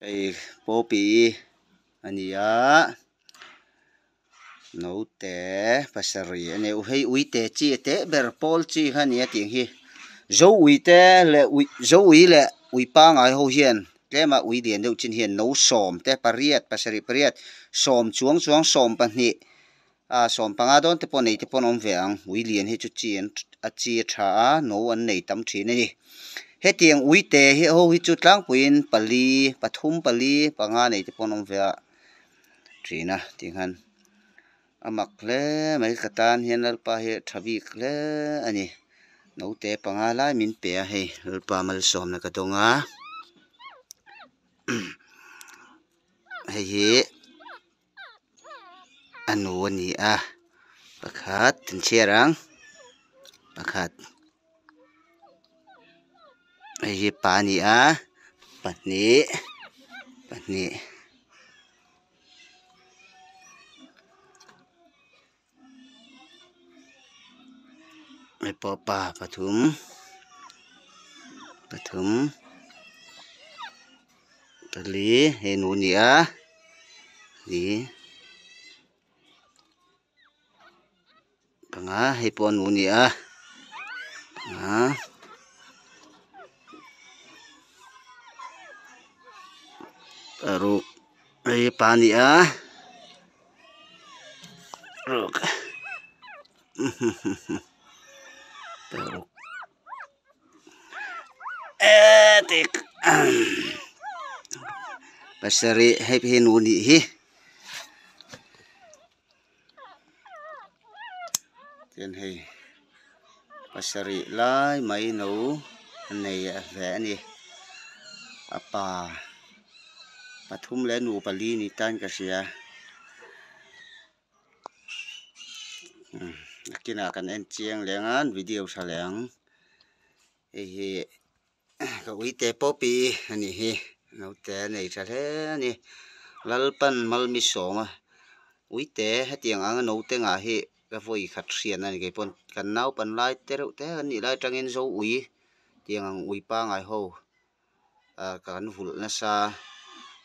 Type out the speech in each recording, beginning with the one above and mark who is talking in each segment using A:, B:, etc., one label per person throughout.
A: Hei poppy a ni a naute pasarih a ni a hei uite chi a teh ber pawl chi kha a ni a tih ang hi zo uite leh ui zo ui leh ui pangai ho hian tlema ui lian deuh chin hian no sawm te pariat pasarih pariat sawm chuang chuang sawm pahnih ah sawm panga dawn te pawh nei te pawh an awm ve ang ui lian hi chu chi an a chi a tha a no an nei tam thin a ni hetiang uite hi ho hi chu tlangpuiin pali pathum pali panga nei te pawh an awm ve a thin a tikhan a mak hle mai ka tan hian lalpa hi a tha bik hle a ni naute panga lai min pe a hei lalpa malsawmna ka dawng a hei hi. A nu a ni a pakhat an chhiar ang pakhat hei hi pa a ni a pahnih pahnih. Hei pawh pa pathum pathum pali hei nu a ni a li panga hei pawh nu a ni a panga paruk hei pa a ni a. Ruk paruk etik pasarih hei hi nu nih hi chuan hei pasarih lai mai no a nei ve a ni a pa. Pathum leh nu pali ni tan ka hria nakinah kan en chiang leh ang a video tha leh ang hei hi ka uite poppy a nih hi naute a nei tha hle a ni Lalpan malmi sawm a uite hetiang anga naute ngah hi ka vawi khat hriatna a ni kei pawn kan naupan lai te reuh te kan nih lai atangin zo ui tiang ang ui pangai ho. ah kan vulh nasa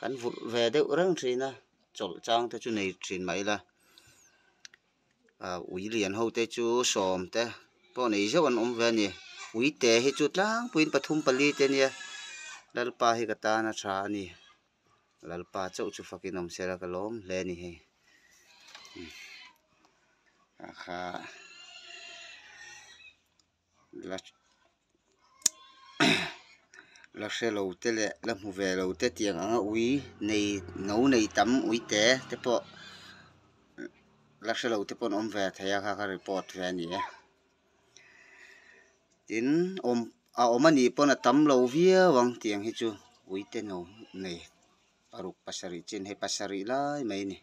A: kan vulh ve deuh reng thin a chawlh chang te chu nei thin mah ila ah ui lian ho te chu sawm te pawh nei zeuh an awm ve a ni ui te hi chu tlangpuiin pathum pali te ania lalpa hi ka tan a tha a ni lalpa chauh chu fakin awm se la ka lawm hle a ni hei ah kha. La la hre lo te leh la hmu ve lo te tiang anga ui nei no nei tam ui te te pawh la hre lo te pawh an awm ve thei a kha kha report ve a ni e tin awm a awm a nih pawn a tam lo viau ang tiang hi chu ui te no nei paruk pasarih chin hei pasarih lai mai a ni.